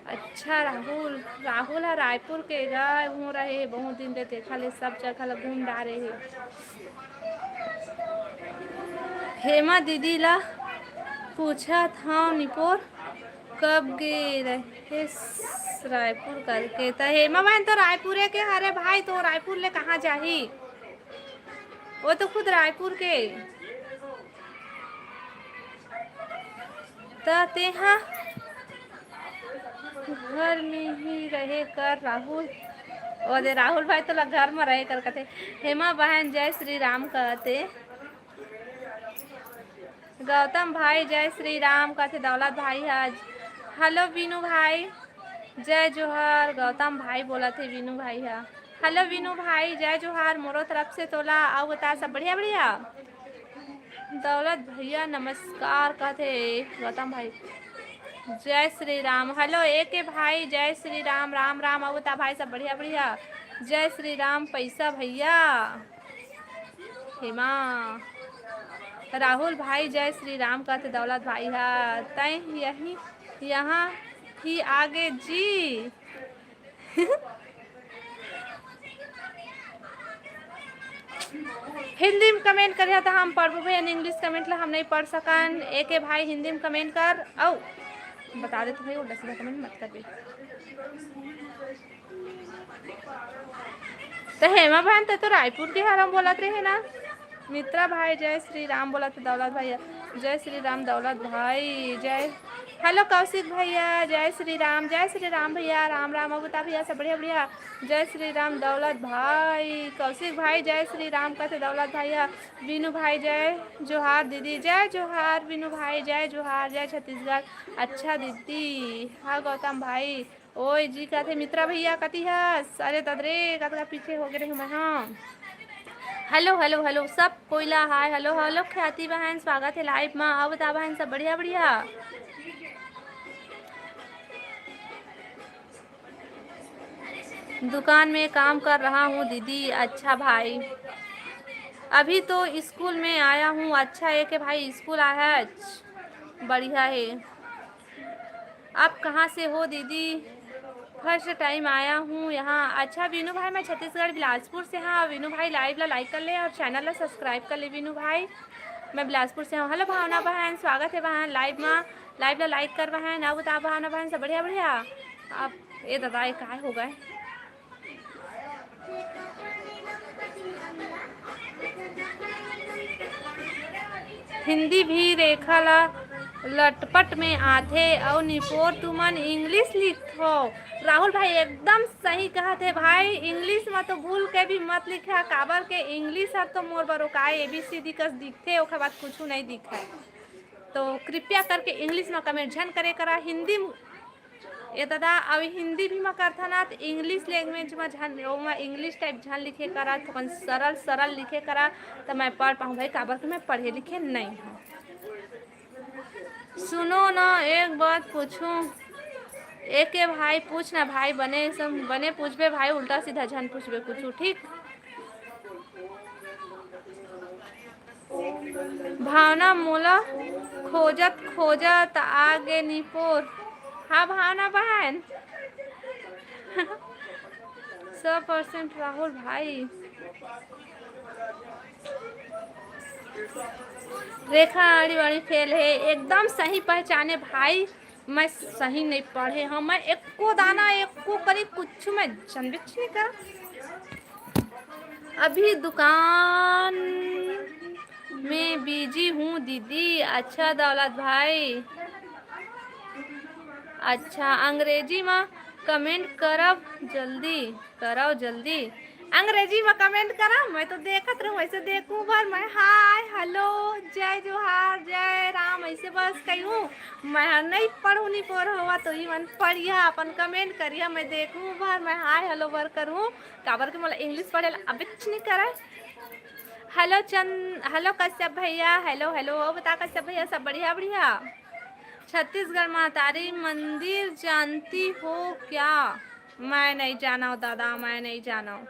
अच्छा राहुल, राहुल ह रायपुर के गा, उहूँ रहे हे, बहुत दिन ले देखा ले, सब जगह ल घूम डारे हे। हेमा दीदी ला पूछत हव निपोर कब गे रहेस रायपुर करके। त हेमा बहन तो रायपुरे के हरे भाई, तो रायपुर ले कहाँ जाही? वो तो खुद रायपुर के। त तेहा घर में ही रहे कर राहुल। ओ दे राहुल भाई तोला घर में रहे कर कथे। हेमा बहन जय श्री राम कहते। गौतम भाई जय श्री राम कहते दौलत भाई ह। हेलो बीनू भाई जय जोहार। गौतम भाई बोलत हे बीनू भाई ह। हेलो बीनू भाई जय जोहार मोरो तरफ से तोला। अउ बता सब बढ़िया बढ़िया? दौलत भैया नमस्कार कहते गौतम भाई। जय श्री राम। हेलो ए के भाई जय श्री राम। राम राम। अउ बता भाई सब बढ़िया बढ़िया? जय श्री राम पैसा भैया। हेमा राहुल भाई जय श्री राम कहते दौलत भाई ह। तय यही यहाँ ही आगे जी। हिंदी में कमेंट करिहा त हम पढ़बो भैया, इंग्लिश कमेंट ला हम नहीं पढ़ सकन। ए के भाई हिंदी में कमेंट कर। अउ बता देते भाई, उल्टा सीधा कमेंट मत करबे। त हेमा बहन, त तो रायपुर के हरम बोलत रहे ना। मित्रा भाई जय श्री राम बोलत हे, दौलत भैया जय श्री राम, दौलत भाई जय। हेलो कौशिक भैया जय श्री राम। जय श्री राम भैया, राम राम। अउ बता भैया सब बढ़िया बढ़िया? जय श्री राम दौलत भाई। कौशिक भाई जय श्री राम कहते दौलत भाई ह। बीनू भाई जय जोहार दीदी। जय जोहार बीनू भाई, जय जोहार, जय छत्तीसगढ़। अच्छा दीदी। हाँ गौतम भाई। ओए जी कहते मित्रा भैया कति हस? अरे ददरे कतका पीछे हो गे रही मैं। हाँ हेलो हेलो हेलो, सब कोई ला हाय। हेलो हेलो ख्याति बहन, स्वागत है लाइव मा। अउ बता बहन, सब बढ़िया बढ़िया? दुकान में काम कर रहा हूँ दीदी। अच्छा भाई, अभी तो स्कूल में आया हूँ। अच्छा है कि भाई स्कूल आया है, बढ़िया है। आप कहाँ से हो दीदी? फर्स्ट टाइम आया हूँ यहाँ। अच्छा वीनू भाई, मैं छत्तीसगढ़ बिलासपुर से हाँ। वीनू भाई लाइव ला लाइक कर ले और चैनल ला सब्सक्राइब कर ले वीनू भाई। मैं बिलासपुर से हूँ। हेलो भावना बहन, स्वागत है बहन लाइव मा। लाइव ला लाइक कर बहन। अउ बता भावना बहन, सब बढ़िया बढ़िया? आप ए दादा, ये काय हो गए? हिंदी भी रेखा ला लटपट में आथे। अउ निपोर तुमन इंग्लिश लिखो। राहुल भाई एकदम सही कहत हे भाई, इंग्लिश में तो भूल के भी मत लिखा, काबर के इंग्लिश हर तो मोर बर ओकाए एबीसीडी कस दिखथे, ओखर बाद कुछु नहीं दिखय। तो कृपया करके इंग्लिश में कमेंट झन करे करा, हिंदी ए दादा, अउ हिंदी भी म करथन ना, त इंग्लिश लैंग्वेज म झन, ओमा इंग्लिश टाइप झन लिखे करा, थोकन सरल सरल लिखे करा, त मैं पढ़ पाहूँ भाई, काबर कि मैं पढ़े लिखे नइ हूँ। सुनो ना, एक बात पूछूं, एके भाई पूछ ना भाई, बने सम-, बने पूछबे भाई, उल्टा सीधा झन पूछबे कुछू, ठीक? भावना मोला खोजत खोजत आगे निपोर। हाँ भावना बहन। सौ परसेंट राहुल भाई। रेखा आड़ी वाड़ी फेल हे, एकदम सही पहचाने भाई। मैं सही नहीं पढ़े हूँ, मैं एको दाना, एको करी कुछ मैं जानबेच नहीं कर। अभी दुकान में बिजी हूँ दीदी। अच्छा दौलत भाई, अच्छा अंग्रेजी में कमेंट करब जल्दी, करव जल्दी। अंग्रेजी में कमेंट करा, मैं तो देखत रहूँ, ऐसे देखूँ भर मैं हाय हेलो जय जोहार जय राम ऐसे बस कहूँ। मैं हर नहीं पढ़ूँ नहीं पढ़ हवा तो ही मन पढ़िया अपन कमेंट करिया, मैं देखूँ भर मैं हाय हेलो बर करूँ, काबर के मोला इंग्लिश पढ़े ला अबेच नहीं करे। हेलो चंद, हेलो कश्यप भैया, हेलो हेलो। अउ बता कश्यप भैया, सब बढ़िया बढ़िया? छत्तीसगढ़ महतारी मंदिर जानती हो क्या? मैं नहीं जानव दादा, मैं नहीं जानव।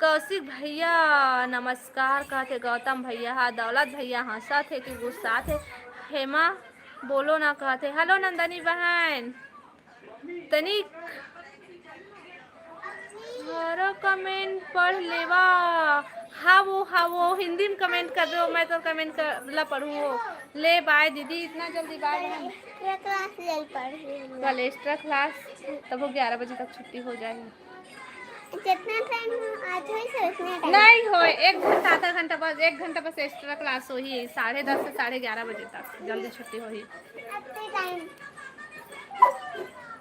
कौशिक भैया नमस्कार कहथे, गौतम भैया हा, दौलत भैया हंसत हे कि गुस्सात हे। हेमा बोलो ना कहथे। हेलो नंदनी बहन, तनिक हरो कमेंट पढ़ लेवा। हाँ वो, हाँ वो हिंदी में कमेंट कर दो, मैं तो कमेंट कर ला पढ़ूँ। ले बाय दीदी, इतना जल्दी बाय बहन। एक्स्ट्रा क्लास ले पढ़ रही हूँ। कल एक्स्ट्रा क्लास, तब वो ग्यारह बजे तक छुट्टी हो जाएगी। जितना टाइम हो, आज होई से उतने टाइम। नहीं होए, एक घंटा, आधा घंटा बस, एक घंटा बस एक्स्ट्रा क्लास होही, साढ़े दस से साढ़े ग्यारह बजे तक जल्दी छुट्टी होही। अतने टाइम।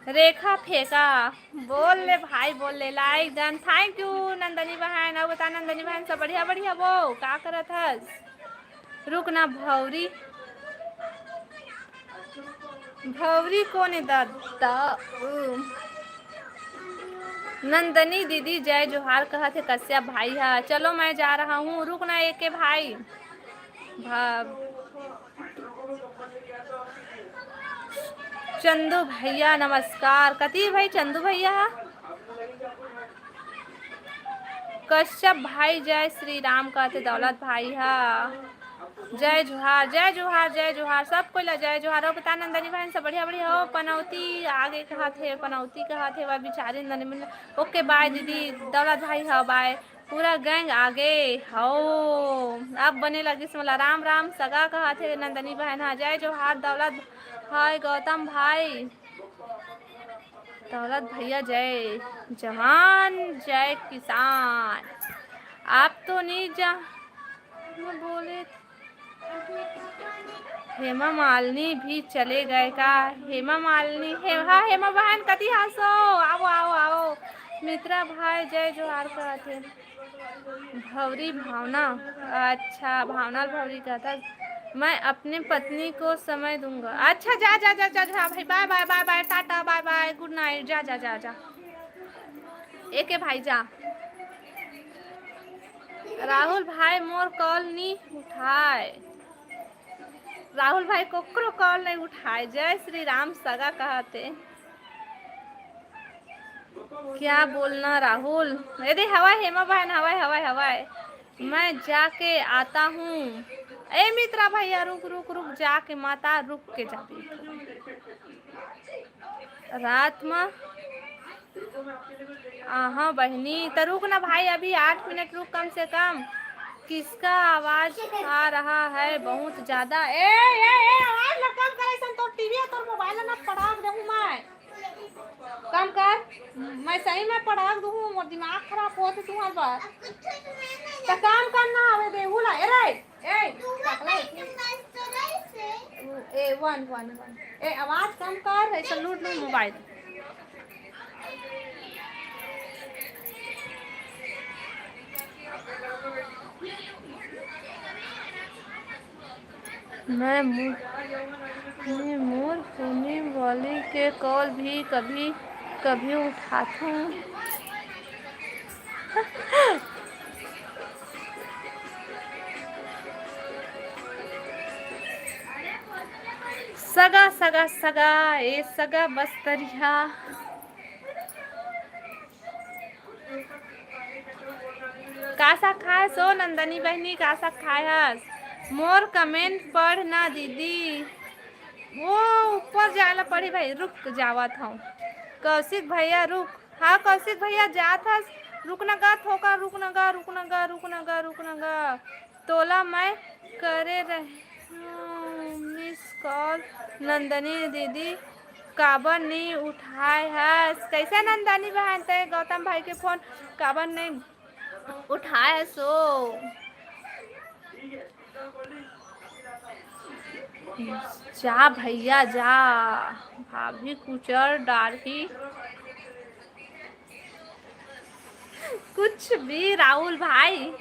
रेखा फेंका, बोल ले भाई, बोल ले, लाइक डन, थैंक यू नंदनी बहन। अउ बता नंदनी बहन, सब बढ़िया बढ़िया वो, का करत हस? रुक ना भौरी, भौरी कोन ए ददा? उ, नंदनी दीदी जय जोहार कहत हे कश्यप भाई हा। चलो मैं जा रहा हूँ, रुक ना एके भाई। भा-, चंदू भैया नमस्कार। कति भाई चंदू भैया? कश्यप भाई जय श्री राम कहत हे दौलत भाई हा। जय जोहार, जय जोहार, जय जोहार, सब कोई ला जय जोहार। अउ बता नंदनी बहन सब बढ़िया बढ़िया हो? पनौती आगे कहत हे, पनौती कहत हे, वह बिचारी नंदनी बहन। ओके बाय दीदी, दौलत भाई हा बाय। पूरा गैंग आगे हो। अब बने लगिस मोला राम राम सगा कहत हे नंदनी बहन हा। जय जोहार दौलत भाई, गौतम भाई। दौलत भैया जय जवान जय किसान। आप तो नहीं जा बोले। हेमा मालिनी भी चले गए का? हेमा मालिनी, हे-, हाँ, हेमा बहन कति हासो? आओ, आओ, आओ। मित्रा भाई जय जोहार कहत हे। भौरी भावना, अच्छा, भावना भौरी कहत हे, मैं अपने पत्नी को समय दूंगा। अच्छा, जा, जा, जा, जा, जा भाई, बाय, बाय, बाय, बाय, टाटा, बाय, बाय, गुड नाइट, जा, जा, जा, जा। एके भाई जा। राहुल भाई मोर कॉल नी उठाए। राहुल भाई कोकरो कॉल नहीं उठाए। जय श्री राम सगा कहते। क्या बोलना राहुल? ए दे हवाई हेमा बहन, हवाई, हवाई, हवाई। मैं जाके आता हूँ। ए मित्रा भैया, रुक, रुक, रुक, जाके माता रुक के जाबे। रात म आहा बहिनी, त रुक ना भाई, अभी आठ मिनट रुक कम से कम। किसका आवाज आ रहा है बहुत ज्यादा? ए, ए, ए, आवाज ना कम करे, सन तोर टीवी और तोर मोबाइल ना पड़ाक देहूं मैं। कम कर, मैं सही में पड़ाक दूं, मोर दिमाग खराब होत तुम्हार बार। त काम करना आवे देहू ला, ए रे, ए, पकड़ा है। ए, वन, वन, वन। ए, आवाज कम कर, ऐसा लूट लूट मोबाइल। मैं मु-, मैं मोर पुनी वाली के कॉल भी कभी कभी उठाथूं। सगा, सगा, सगा, ए सगा बस्तरिया। का साग खाए हस ओ नंदनी बहिनी, का साग खाए हस? मोर कमेंट पढ़ ना दीदी। वो ऊपर जाए ला पड़ी भाई, रुक जावत हूँ। कौशिक भैया रुक। हाँ कौशिक भैया जात हस, रुक न गा थोका, रुक न गा, रुक न गा, रुक न गा, रुक न गा। तोला मैं करे रहे मिस कॉल नंदनी दीदी, काबर नी उठाए हस? कैसे नंदनी बहन ते गौतम भाई के फोन काबर नहीं उठाए हस ओ? जा भैया जा, भाभी कुचर डारही। कुछ भी राहुल भाई,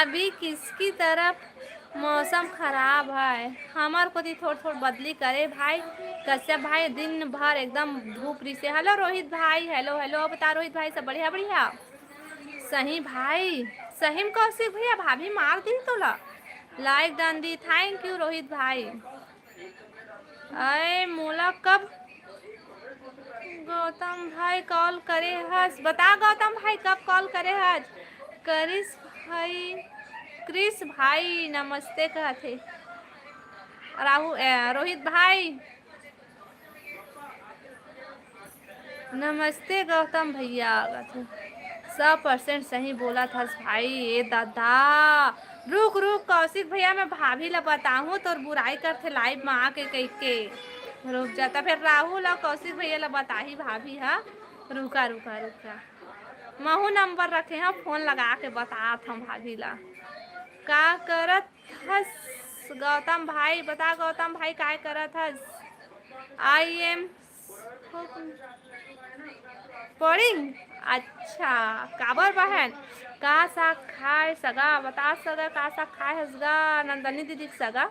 अभी किसकी तरफ मौसम खराब है? हमर कोती थोड़ थोड़ बदली करे भाई। कश्यप भाई दिन भर एकदम धूप रिसे। हेलो रोहित भाई, हेलो हेलो, बता रोहित भाई सब बढ़िया बढ़िया? सही भाई, सही में कौशिक भैया भाभी मार दी तोला। लाइक डन दी, थैंक यू रोहित भाई। अय मोला कब गौतम भाई कॉल करे हस? बता गौतम भाई कब कॉल करे हस? क्रिस भाई, क्रिस भाई नमस्ते कहथे। राहु-, ए, रोहित भाई नमस्ते गौतम भैया, कथे। सौ परसेंट सही बोलत हस भाई, ए दादा। रुक, रुक, कौशिक भैया, मैं भाभी ला बताहूँ, तोर बुराई करथे लाइव में आके कहिके। रुक जा, त फेर राहुल अउ कौशिक भैया ला बताही भाभी हा। रुका, रुका, रुका। महू नंबर रखे हंव, फोन लगा के बतात हंव भाभी ला। का करत हस गौतम भाई? बता गौतम भाई, काय करत हस? I am पढ़िंग। अच्छा, काबर बहन? का साग खाए सगा? बता सगा, का साग खाए हस गा नंदनी दीदी के सगा?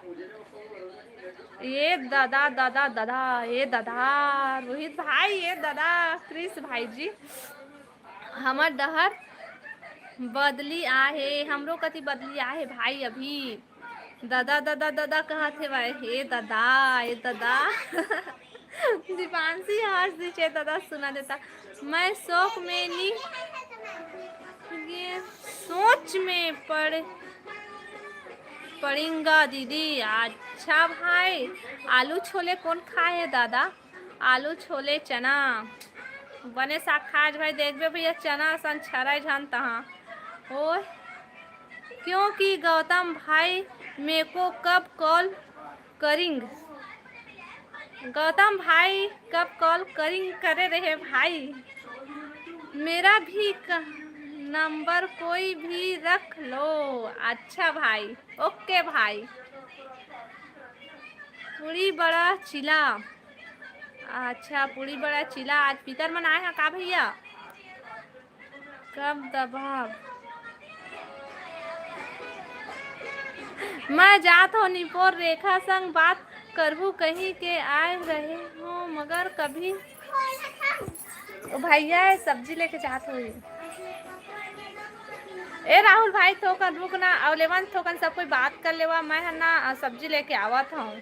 ए दादा, दादा, दादा, ए दादा, रोहित भाई, ए दादा, क्रिस भाई जी, हमर डहर बदली आहे, हमरो कति बदली आहे भाई अभी। ददा, ददा, ददा कहत हेवय, ए ददा, ए ददा। दीपांशी हंस दिस, ए ददा सुना देता। मैं शौक में नी, ये सोच में पड़, पड़िंगा दीदी। अच्छा भाई, आलू छोले कोन खाए हे दादा? आलू छोले चना बने साग खाए भाई। देखबे भैया, चना असन छरय झन तहाँ। ओए, क्योंकि गौतम भाई मेको कब कॉल करिंग, गौतम भाई कब कॉल करिंग करे रहे भाई। मेरा भी क-, नंबर कोई भी रख लो। अच्छा भाई, ओके भाई। पूड़ी बड़ा चीला। अच्छा, पूड़ी बड़ा चीला। आज पितर मन आए हैं का भैया? कब दबाब? मैं जात हो निपोर, रेखा संग बात करहू कहीं के आए रहे हो, मगर कभी ओ भैया सब्जी लेके जात हो। ए राहुल भाई, थोकन रुक ना, अउ लेवन थोकन सब कोई बात कर लेवा, मैं ह ना, अ, सब्जी लेके आवत हूँ।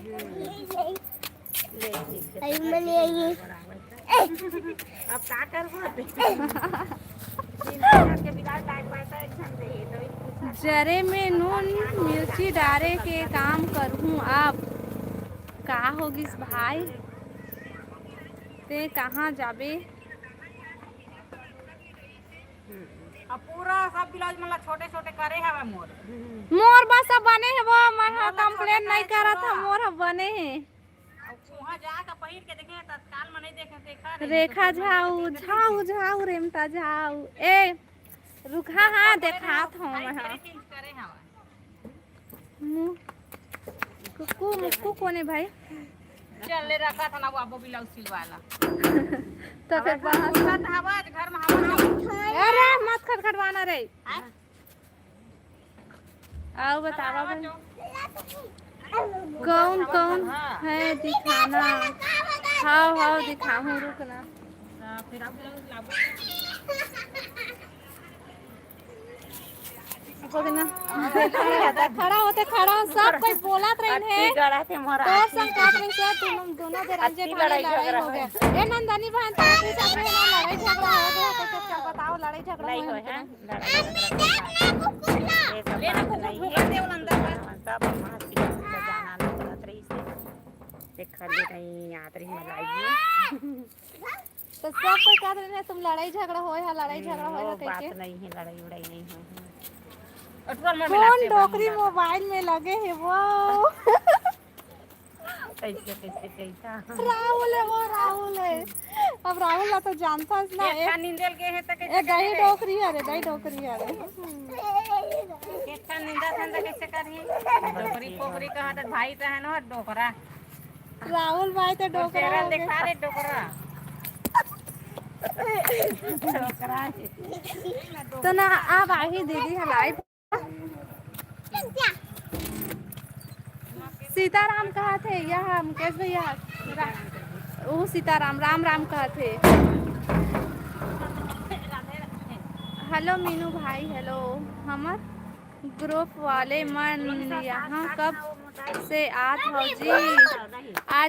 अरे, मने ये अब का करबो? दिन भर के बिगाड़ टाइम पास है, एक घंटे ये तो एक जरे में नून मिर्ची डारे के काम करहूँ आप। का होगिस भाई, ते कहाँ जाबे? अब पूरा सब ब्लाउज मन ला छोटे छोटे करे हवे मोर। मोर बस अब बने हे वो, मैं हा मोर ला कंप्लेन छोटे नहीं करे करत छोटे हव, मोर अब बने हे। अब वहाँ जाके पहिर के देखे, तत्काल में नहीं देखे, देखा नहीं, रेखा तो झाऊ, देखे झाऊ, झाऊ, रेमता झाऊ। ए, रुकहा, हाँ, देखात हूँ मैं, हाँ। करे हवा। मुँह, कुकू, मुक्कू कोने भाई? चल, ले रखा था ना वो, अब ब्लाउज सिलवाला। तो फिर अब बाहर बोलत हवा, घर में हवा ना। अरे, मत खटखटवाना रे। आय? आओ, बतावा भाई। कौन कौन है दिखाना? हाव, हाव, दिखाहूँ, रुक ना। हाँ, फिर आप लोग लाबो। रुको ना। खड़ा होते, खड़ा हो, सब कोई बोलत रहिन हे। अति गड़ा थे मोर तोर आँखी। संग कहत रहिन से, तुम दोनों दे रंजे अति ठाने लड़ाई लड़ाई झगड़ा हो होय। गया। ए नंदनी बहन, तोर भी सब में लड़ाई झगड़ा हो गया, तो चल बताओ, लड़ाई झगड़ा लड़ाई होय होय कि है, ना? लड़ाई झगड़ा होय है। ये सब ले ना बात कुकुर नहीं भूखा है। दे वो अंदर का। सब मासी का जाना नहीं करत रही से। देखा दे नहीं आत रही मलाई। तो सब कोई कहत रहे, "तुम लड़ाई झगड़ा होय है, लड़ाई झगड़ा होय है," वो कह बात के। नहीं है, लड़ाई उड़ाई नहीं होय है। अटुआ में फोन मिलाते डोकरी बंदा। मोबाइल में लगे है वो। कैसे, कैसे, कैसा? राहुल है वो, राहुल है। अब राहुल ला तो जानता है ना, एक एक का निंदल के है तो कैसे ए, दही करे? डोकरी है रे, दही डोकरी है रे। एक का निंदा था तो कैसे करी? डोकरी पोकरी कहा तो भाई तो है ना डोकरा। राहुल भाई तो और डोकरा चेहरा हो गया। दिखा रे डोकरा। डोकरा है। तो ना, अब आही दीदी हलाई। सीताराम कहा थे यह मुकेश भैया, रा-, ओ सीताराम, राम राम कहा थे। हेलो मीनू भाई, हेलो। हमर ग्रुप वाले मन यहाँ कब से आत हव जी? आज